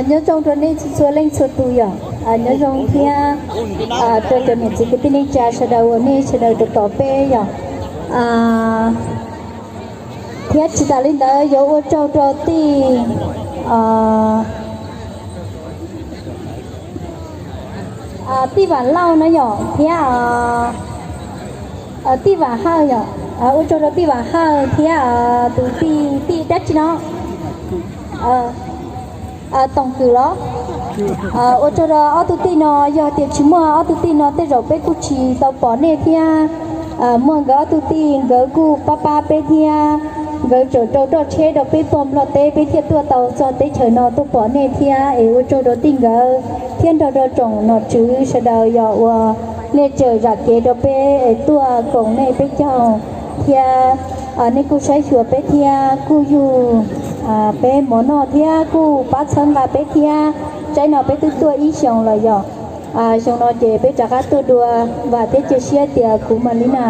Nyob zoo rau nej txhua txhua leej txhua tus yom, nyob zoo thiab rau cov niam txiv kwv tij neej tsa sawv daws uas nej sawv daws rau tom peb yom. Thiab tsis tas li ntawd yuav ua tsaug rau tij, tij Vam Lauj na yom, thiab tij Vam Hawj yom, ua tsaug rau tij Vam Hawj thiab tus tij, tij dab tsi no, Toom Kwm los. Ua tsaug rau ob tug tij no, yog tias tsis muaj ob tug tij no tej zaum peb kuj tsis tau pom nej thiab. Muaj nkawd ob tug tij nkawd kuj pab pab peb thiab, nkawd tseem rau roj tsheb rau peb pog Nplog teb peb thiaj tuaj tau txog teb chaws no tuaj pom nej thiab es ua tsaug rau tij nkawd thiab nrog rau tsoom nom tswv sawv daws yog uas nej tseem zam kev rau peb es tuaj koom nej peb caug thiab. Nej kuj saib xyuas peb thiab kuj yug peb mov noj thiab kuj pab txhawb nqa peb thiab. Tsaib no peb twb tuaj ib xyoos lawm yom. Xyoo no ces peb rov qab tuaj dua, vam thiab cia siab tias kuv Malina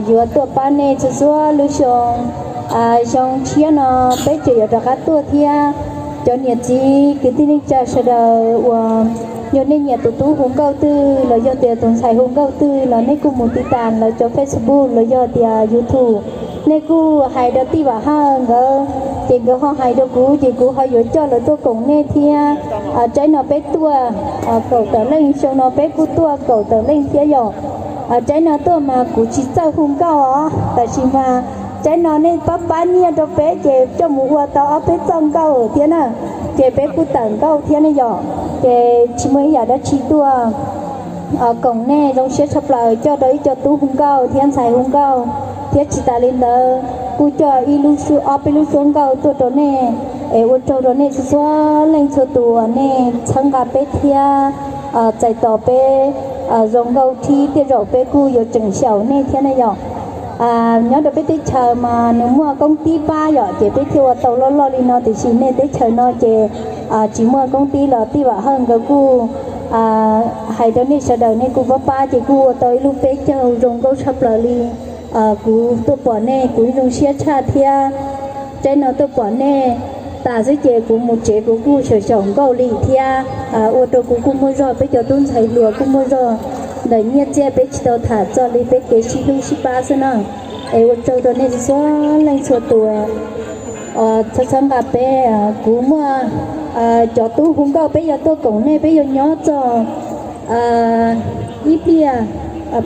yuav tuaj pab nej txhua txhua lub xyoo. Xyoo tshiab no peb tseem yuav rov qab tuaj thiab. Cov niam txiv kwv tij neej tsa sawv daws uas yog nej nyiam tus tub hu nkauj twg los yog tias tus ntxhais hu nkauj twg los nej kuj mus tiv tas lawv cov Facebook los yog tias YouTube. Nej kuj hais rau tij Vam Hawj nkawd ces nkawd ho hais rau kuv ces kuv ho yuav coj lawv tuaj koom nej thiab. Tsaib no peb tuaj kaum tawm leej, xyoo no peb kuj tuaj kaum tawm leej thiab yom. Tsaib no tuaj mas kuv tsis txawj hu nkauj os, tab sis mas tsaib no nej pab pab nyiaj rau peb ces coj mus ua tau ob peb txoj nkauj thiab na, ces peb kuj tawm nkauj thiab ne yom. Ces tsis muaj ib yam dab tsi tuaj koom nej, zoo siab tshaj plaws coj rau ib co tub hu nkauj thiab ntxhais hu nkauj, thiab tsis tas li ntawd kuj coj ib lub, ob peb lub suab nkauj tuaj rau nej, es ua tsaug rau nej txhua txhua leej txhua tus uas nej txhawb nqa peb thiab txais tos peb zoo nkauj thiab tej zaum peb kuj yuav tseem xyaum nej thiab ne yom. Nyob rau peb teb chaws mas nws muaj koob tib pab yom, ces peb thiaj ua tau loj loj li no, tiam sis nej teb chaws no ces tsis muaj koob tib los tij Vam Hawj nkawd kuj hais rau nej sawv daws nej kuj pab pab ces kuj ua tau ib lub peb caug zoo nkauj tshaj plaws li. Kuv tuaj pom nej kuv zoo siab tshaj thiab. Tsaib no tuaj pom nej tas xwb ces kuv mus tsev kuv kuj xyaum xyaum nkauj li thiab. Ua rau kuv kuj muaj zog, peb cov tub ntxhais hluas kuj muaj zog, ntawm nyiaj txiaj peb tsis tau tham txog li, peb kev sib hlub sib pab xwb na. Es ua tsaug rau nej txhua leej txhua tus txhawb txhawb nqa peb. Kuv muaj cov tub hu nkauj peb yuav tuaj koom nej, peb yuav nyob txog ib pliag,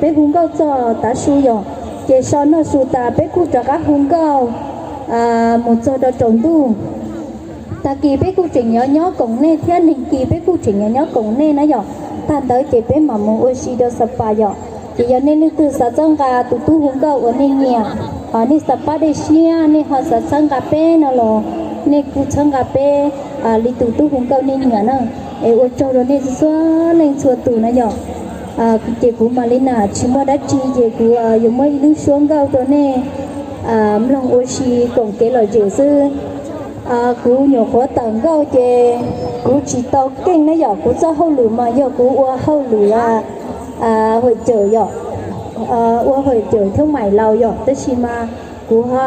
peb hu nkauj txog tav su yom, ces so noj su tas peb kuj rov qab hu nkauj mus txog rau tsaus ntuj. Tag kis peb kuj tseem yuav nyob koom nej thiab, neeg kis peb kuj tseem yuav nyob koom nej na yom. Tag ntawd ces peb mam mus ua si rau Xa Pas yom. Ces yog nej leej twg xav txhawb nqa tus tub hu nkauj uas nej nyiam, nej xav pab dej siab, nej ho xav txhawb nqa peb no los nej kuj txhawb nqa peb li tus tub hu nkauj nej nyiam na. Es ua tsaug rau nej txhua leej txhua tus na yom. Ces kuv Malina tsis muaj dab tsi ces kuv yuav muab ib lub suab nkauj rau nej mloog ua si koom kev lom zem xwb. Kuv nyuam qhuav tawm nkauj ces kuv tsis tau keej na yom, kuv txoj hauj lwm mas yog kuv ua hauj lwm hawm cawm yom, ua hawm cawm thoob maim laus yom, tab sis mas kuv ho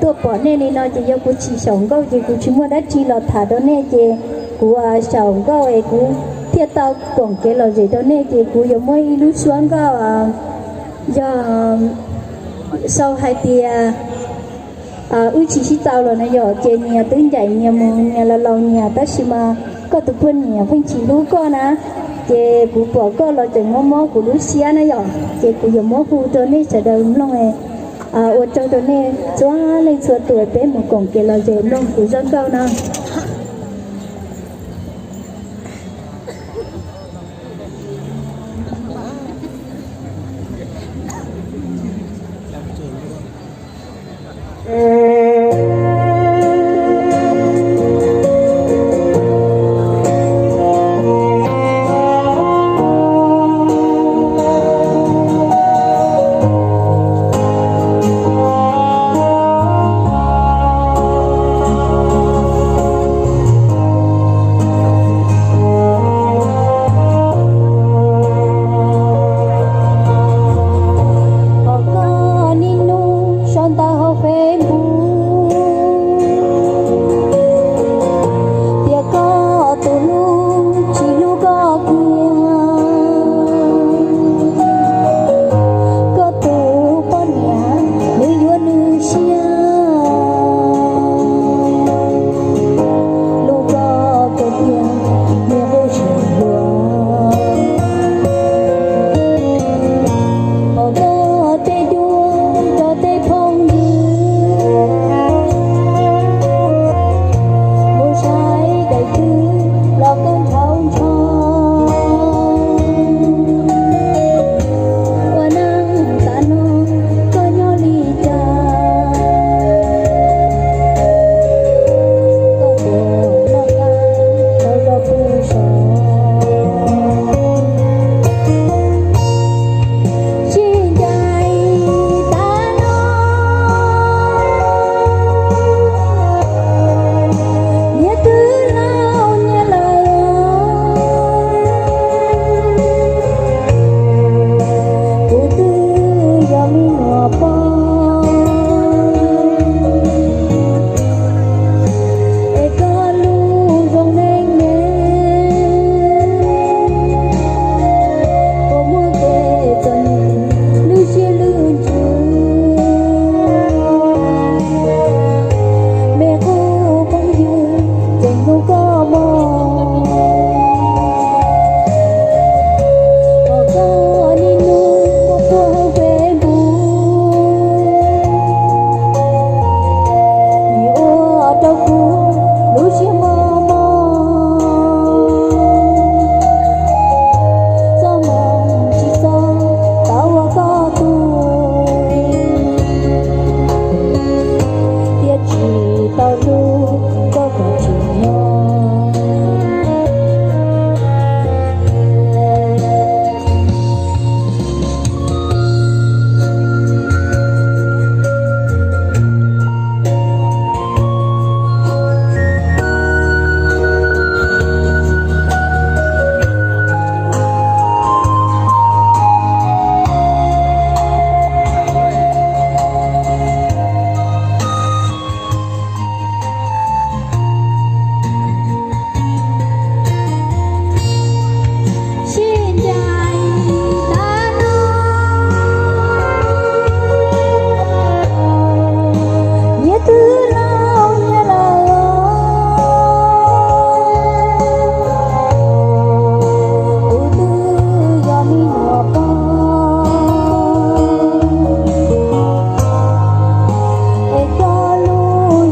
tuaj pom nej li no ces yog kuv tsis xyaum nkauj ces kuv tsis muaj dab tsi los tham rau nej ces kuv xyaum nkauj es kuv thiaj tau koom kev lom zem rau nej ces kuv yuav muab ib lub suab nkauj yog sau hais tias wb tsis sib txaus los na yom, ces nyias twb ncaim nyias mus nyias los laus nyias, tab sis mas koj tus poj niam pheej tsis hlub koj na, ces kuv pom koj los tseem mob mob kuv lub siab na yom, ces kuv yuav muab hu rau nej sawv daws mloog. Ua tsaug rau nej txhua leej txhua tus, peb mus koom kev lom zem mloog kuv zaj nkauj no.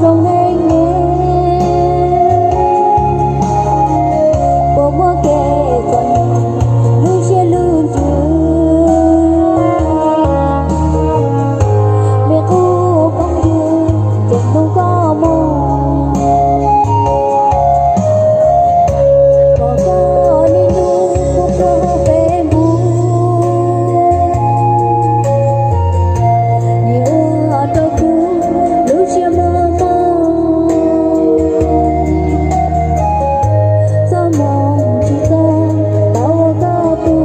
Zoo heev ne, puas muaj kev txom nyem lub siab lub ntsws, me qub phooj ywg tseem hlub koj mus, kom koj niaj hnub qhuab qhuab Facebook, nim ua rau kuv lub siab mob mob, txoj hmoo tsis txog tau ua koj tu,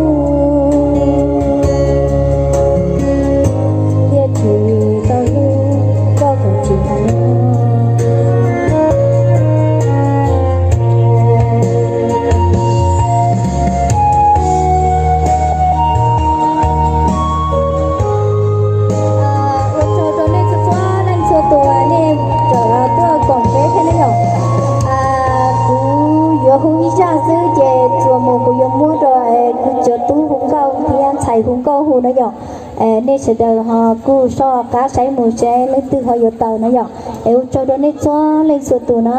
thiaj tsis tau hlub koj kom tsis hais. Ua tsaug rau nej txhua txhua leej txhua tus uas nej tseem los tuaj koom peb thiab na yom. Kuv yuav hu ib zaj xwb ces txuas mus kuv yuav muab rau kuv cov tub hu nkauj thiab ntxhais hu nkauj hu na yom. Nej sawv daws ho kuj soj qab saib mus seb leej twg ho yuav tau na yom. Es ua tsaug rau nej txhua leej txhua tus na.